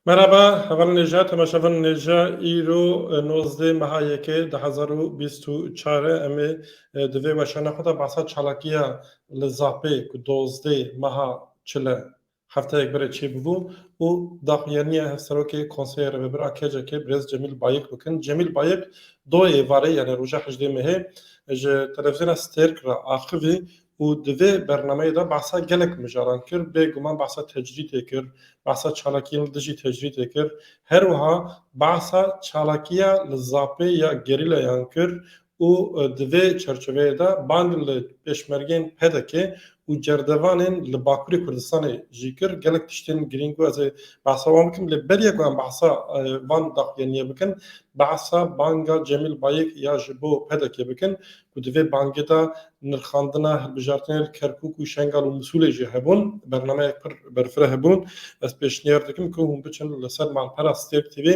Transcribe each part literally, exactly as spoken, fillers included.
Merhaba, hevalên hêja, temaşevanên hêja, îro, e, nozdeh meha yekê du hezar û bîst û çar e, em ê, e, di vê weşana xwe de behsa çalakiya li Zapê ku dozdeh meha çil e, hefteyek berê çêbûbû û daxuyaniya hevserokê Konseya Rêvebir a K C K birêz Cemîl Bayik bikin. Cemîl Bayik do êvarê, yani roja hejdê mehê, ji televîzyona Stêrk re axivî û di vê bernameyê de behsa gelek mijaran kir. Bêguman behsa tecrîdê kir, behsa çalakiyên li dijî tecrîdê kir. Her wiha behsa çalakiya li Zapê ya gerîlayan kir û, e, di vê çerçeveyê de bang li pêşmergeyên P D K û cerdevanên li Bakurê Kurdistanê jî kir. Gelek tiştên girîng ku ez ê behsa wan bikim, lê beriya ku em behsa, e, van daxuyaniyê bikin, behsa banga Cemîl Bayik ya ji bo P D K bikin, ku di vê bangê de nirxandina hilbijartinê li Kerkûk û Şengal û Misûlê jî hebûn, bernameyek pir berfireh hebûn. Ez pêşniyar dikim ku hûn biçin li ser malpera Stêrk T V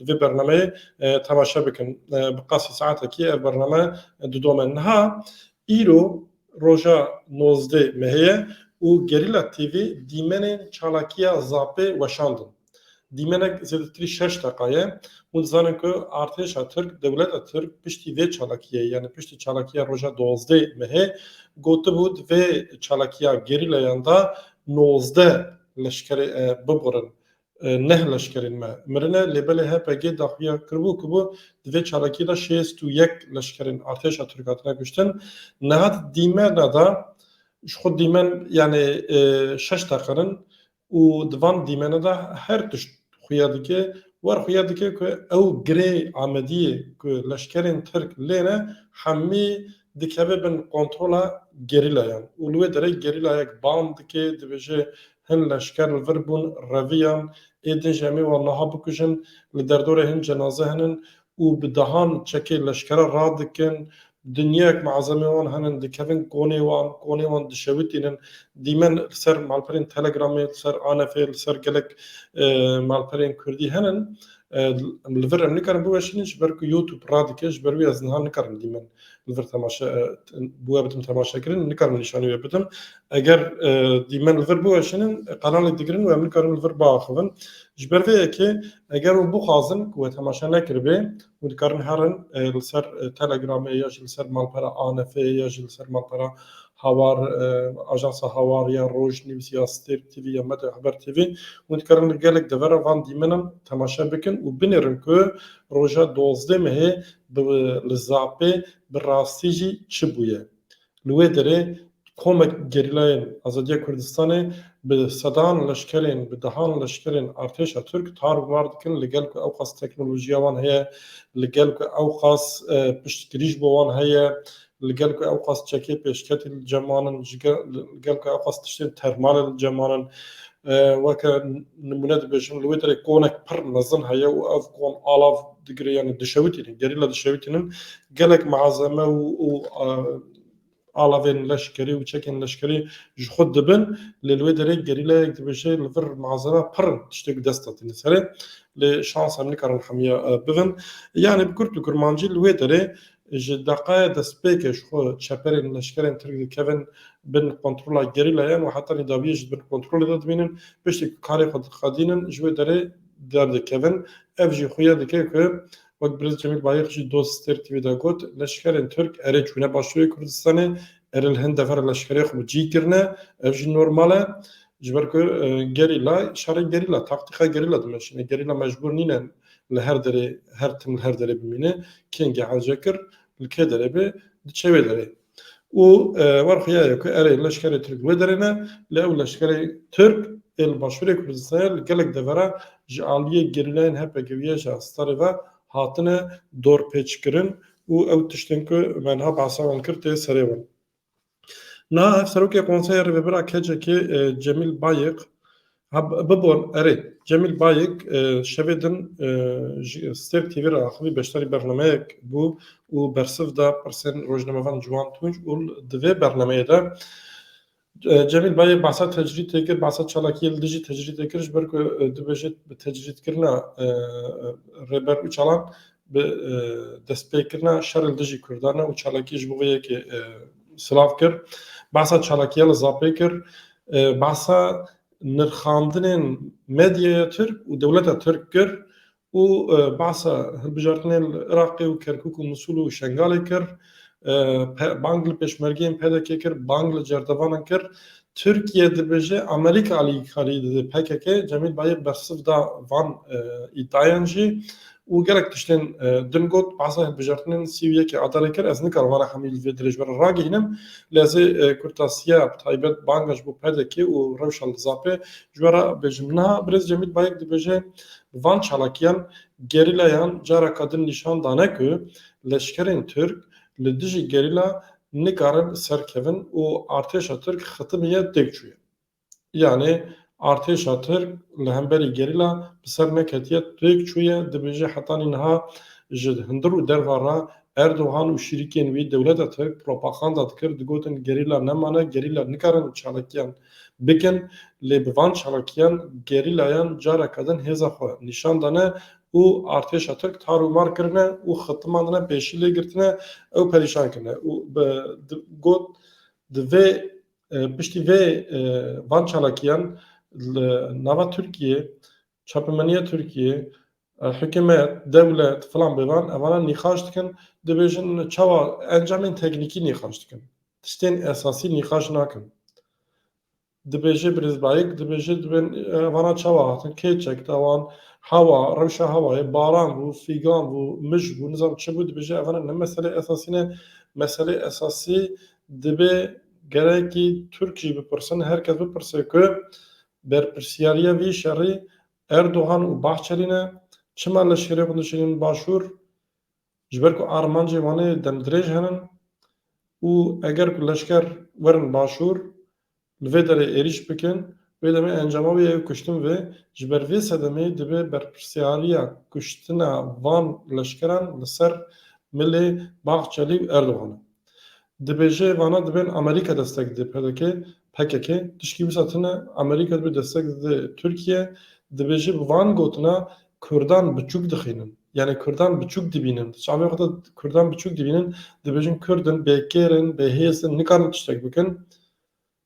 li vê bernameyê, e, temaşe bikin. E, bi qasî saetekî ev bername didome. Niha îro roja nozdeh mehê ye û Gerîla T V dîmenên çalakiya Zapê weşandin. Dîmenek zêdetirî şeş deqa ye. Hûn dizanin ku artêşa Tirk, dewleta Tirk piştî vê çalakiyê, yani piştî çalakiya roja dozdeh mehê, gotibû di vê çalakiya gerîlayan de nozdeh leşkerê, e, biborin, e, neh leşkerên me mirine, lê belê H P G daxuya kiribû ku bû di vê çalakiyê de şêst û yek leşkerên artêşa Tirk hatine kuştin. Niha di dîmena de, ji xwe dîmen, yani, e, şeş deqan in, û di van dîmene de her tişt xuya dike, wer xuya dike ku ew girê Amediyê ku leşkerên Tirk lê ne, hemî dikeve bin kontrola gerîlayan. Û li wê derê gerîlayek bang dike, dibêje hin leşker li vir bûn, reviyan, ê din jî em ê wan niha bikujin, li derdorê hin cenaze hene û bi dehan çekê leşkera radikin, dinyayek malzemê wan hene, dikevin konê wan, konê wan dişewitînin. Dîmen li ser malperên Telegramê, li ser Anefê, li ser gelek, e, malperên Kurdî hene. E, li vir em nikarin biweşînin, ji ber ku YouTube radike, ji ber wî ez niha nikarim dîmen li vir temaşe, e, bi we bidim temaşekirin, nikarim nîşanî we bidim. Eger, e, dîmen li vir biweşînin, e, qenalê digirin û em nikarin li vir biaxivin. Ji ber vê yekê, eger hûn bixwazin ku we temaşe nekiribê, hûn dikarin herin, e, li ser, e, Telegramê ya jî li ser malpera Anefê ya jî li ser malpera Hawar, e, Ajansa Hawar ya Roj News ya Stêrk T V ya Medya Haber T V, hûn dikarin li gelek devera van dîmenan temaşe bikin û binêrin ku roja dozdeh mehê bi, li Zapê bi rastî jî çi bûye. Li wê derê komek gerîlayên Azadiya Kurdistanê bi sedan leşkerên, bi dehan leşkerên artêşa Tirk tar û mar dikin, li gel ku ewqas teknolojiya wan heye, li gel ku ewqas, e, piştgirî ji bo wan heye, li gel ku ewqas çekê pêşketî li cem wan in, ji gel, li gel ku ewqas tiştên termalê li cem wan in. E, weke nimûne dibêjim, li wê derê konek pir mezin heye û ev kon alav digire, yani dişewitînin, gerîla dişewitînin, gelek malzeme û, û, e, alavên leşkerî û çekên leşkerî ji xwe dibin, lê li wê derê gerîlayek dibêje li vir malzeme pir in, tiştê ku dest hatîne serê, lê şans em nikarin hemiya, e, bibin. Yani bi kurt û kurmancî li wê derê ji deqaya destpêkê ji xwe çeperên leşkerên Tirk dikevin bin kontrola gerîlayan û hetanî dawiyê jî di bin kontrolê de dimînin, piştî ku karê xwe diqedînin ji wê derê derdikevin. Ev jî xuya dike ku wek birêz Cemîl Bayik jî dost Stêrk T V de got, leşkerên Tirk erê çûne Başûrê Kurdistanê, erê li hin devera leşkerê xwe bi cî kirine, ev jî normal e. Ji ber ku, e, gerîla, şerê gerîla, taktîka gerîla dimeşîne. Gerîla mecbûr nîne li her derê, her tim li her derê bimîne. Kengê hece kir, li kê derê be, diçe wê derê. Û, e, wer xuya ye ku erê leşkerê Tirk wê derê ne, lê ew leşkerê Tirk ê li Başûrê Kurdistanê li gelek devera ji aliyê gerîlayên H P G ve ya ji Astarê ve hatine dorpêçkirin û ew tiştên ku me niha behsa wan kir tê serê wan. Niha Hevserokê Konseya Rêvebir a K C K, e, Cemîl Bayik, ha, bi-, bibon, erê, Cemîl Bayik, e, şevê din, e, ji Stêrk T V re axivî beşdarî bernameyek bû û bersiv da pirsên rojnamevan Ciwan Tunç û di vê bernameyê de, e, Cemîl Bayik behsa tecrîdê kir, behsa çalakiyê li dijî tecrîdê kir, ji ber ku, e, dibêje bi tecrîdkirina, e, Rêber Ocalan bi, e, destpêkirina şer li dijî Kurdan e û çalakî ji bo vê yekê, e, silav kir. Behsa çalakiya li Zapê kir. E, behsa nirxandinên medyaya Tirk û dewleta Tirk kir û, e, behsa hilbijartinên li Iraqê û Kerkûk û Misûl û Şengalê kir. E, pe-, bang li pêşmergeyên P D K kir, bang li cerdevanan kir. Tirkiye dibêje Amerîka alîkarî dide P K K, Cemîl Bayik bersiv da van, e, îdiayan jî û gelek tiştên, e, din got. Behsa hilbijartinên sî û yekê Adarê kir, ez nikarim vana hemî li vê dirêj were ragihînim, lê ez ê, e, kurtasiya bi taybet banga ji bo P D K û rewşa li Zapê ji we re bêjim. Niha birêz Cemîl Bayik dibêje, bi van çalakiyan gerîlayan careka din nîşan dane ku leşkerên Tirk li dijî gerîla nikarin serkevin û artêşa Tirk xitimiye têk çûye. Yanî artêşa Tirk li hemberî gerîla bi ser neketiye, têk çûye, dibêje hetanî niha ji hundir û derva re Erdogan û şirîkên wî dewleta Tirk propaganda dikir, digotin gerîla nemane, gerîla nikarin çalakiyan bikin, lê bi van çalakiyan gerîlayan careke din hêza xwe nîşan dane û artêşa Tirk tar û mar kirine û xitimandine, pêşî lê girtine, ew perîşan kirine. Û bi, di, got, di vê, e, piştî vê, e, van çalakiyan li nava Tirkiyê, çapemeniya Tirkiyê, e, hikûmet, dewlet, filan bêvan, evana nîqaş dikin, dibêjin çawa encamên teknîkî nîqaş dikin. Tiştên esasî nîqaş nakin. Dibêje Birêz Bayik, dibêje dibên, e, evana çawa hatin, kê çek da wan, hewa, rewşa hewayê, baran bû, fîgan bû, mij bû, nizam çi bû, dibêje evana ne meselê esasî ne, meselê esasî dibe gerekî Tirk jî bipirsin, her kes bipirse ku berpirsiyariya vî şerî Erdogan û Bahçelî ne, çima leşkerê xwe dişînin başûr, ji ber ku armancê wan ê demdirêj henin û eger ku leşker werin başûr, li vê derê êrîş bikin, wê demê encama wê ye kuştin vê. Ji ber vê sedemê dibe berpirsiyariya kuştina van leşkeran li ser milê Bahçelî û Erdogan e. Dibêje vana dibên Amerîka destek dide P D K, P K K, tişkî wisa tune, Amerîka dibe destek dide Tirkiye, dibêje bi van gotina Kurdan biçûk dixînin. Yanî Kurdan biçûk dibînin. Çavê xwe de Kurdan biçûk dibînin, dibêjin Kurd in, bêkêr in, bêhêz in, nikarin tiştek bikin.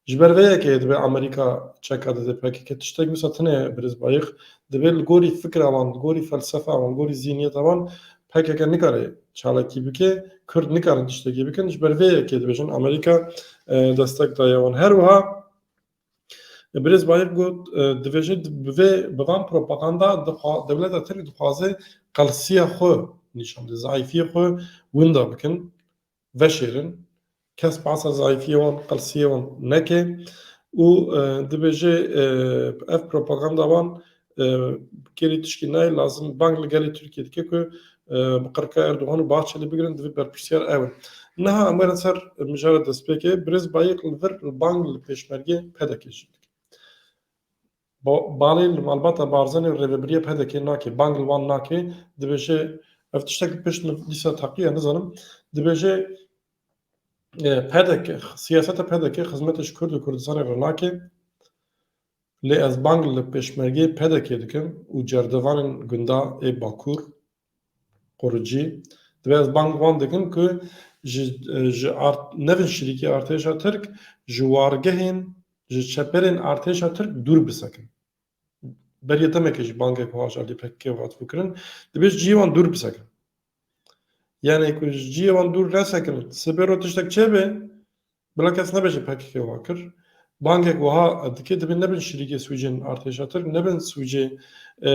Ji ber vê yekê dibe Amerîka çeka dide P K K. Tiştek wisa tune ye, Birêz Bayik. Dibe li gorî fikra wan, li gorî felsefa wan, li gorî zîhniyeta wan P K K nikare çalakî bike, Kurd nikarin tiştekî bikin. Ji ber vê yekê dibêjin Amerîka, e, destek daye wan. Her wiha Birêz Bayik got, e, dibêje di-, bi vê, bi van propaganda dixwa-, dewleta Tirk dixwaze qelsiya xwe nîşan bide, zayîfiyê xwe winda bikin, veşêrin. Kes behsa zayîfiyê wan, qelsiyê wan neke û, e, dibêje, e, ev propaganda wan, e, gerî tişkî nayê, lazim bang li gelê Tirkiyê dike ku, e, bi qirka Erdogan û Bahçelî bigirin, divê berpirsiyar ew in. Niha em werin ser mijara destpêkê, Birêz Bayik li vir bang li pêşmergê P D K jî dike. Ba-, balê li malbata Barzanî û rêvebiriya P D K nake, bang li wan nake, dibêje, ev tiştek li pişt min dîsa teqiya nizanim, dibêje, e, P D K, siyaseta P D K xizmetê ji Kurd û Kurdistanê re nake, lê ez bang li pêşmergeyê P D K dikim û cerdevanên gunda ê Bakur, Qurucî, divê ez bang wan dikim ku ji, ji art-, nevin şirîkê artêşa Tirk, ji wargehên, ji çeperên artêşa Tirk dûr bisekin. Beriya demekê jî bangek wiha ji alî P K K ve hatibû kirin. Dibê ji cihê wan dûr bisekin. Yanî ku ji cihê wan dûr nesekin, sibê ro tiştek çêbe, bila kes nebêje P K K wiha kir. Bangek wiha dike, dibê nebin şirîkê sûcên artêşa Tirk, nebin sûcê, e,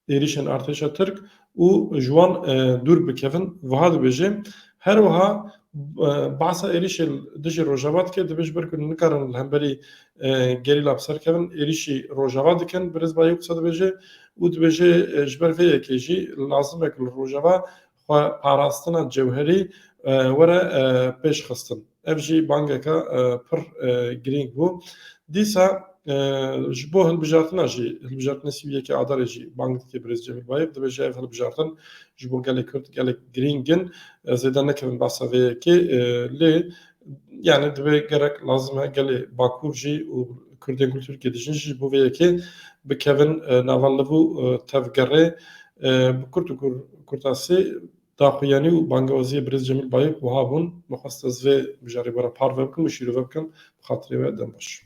êrîşên artêşa Tirk û ji wan, e, dûr bikevin. Wiha dibêje. Her wiha, e, behsa êrîşê li dijî Rojava dike, dibê ji ber ku nikarin li hemberî, e, gerîla bi ser kevin, êrîşî Rojava dikin, Birêz Bayik wisa dibêje û dibêje, e, ji ber vê yekê jî lazim e ku li Rojava xwe parastina cewherî, e, were, e, pêş xistin. Ev jî bangeke, e, pir, e, girîng bû. Dîsa, e, ji bo hilbijartina jî, hilbijartinê sî û yekê Adarê jî bang dike Birêz Cemîl Bayik, dibêje ev hilbijartin ji bo gelê Kurd gelek girîng in. E, zêde nekevin behsa vê yekê, e, lê, yani, divê gerek lazim e gelê Bakur jî û Kurdên ku li Tirkiyê dijîn jî ji bo vê yekê bikevin, e, nava liv û, e, tevgerê. E, bi kurt û kur-, kurtasî, daxuyanî û bangewaziyê Birêz Cemîl Bayik wiha bûn. Min xwest ez vê mijarê we re parve bikim û şîrove bikim. Bi xatirê we, dem baş.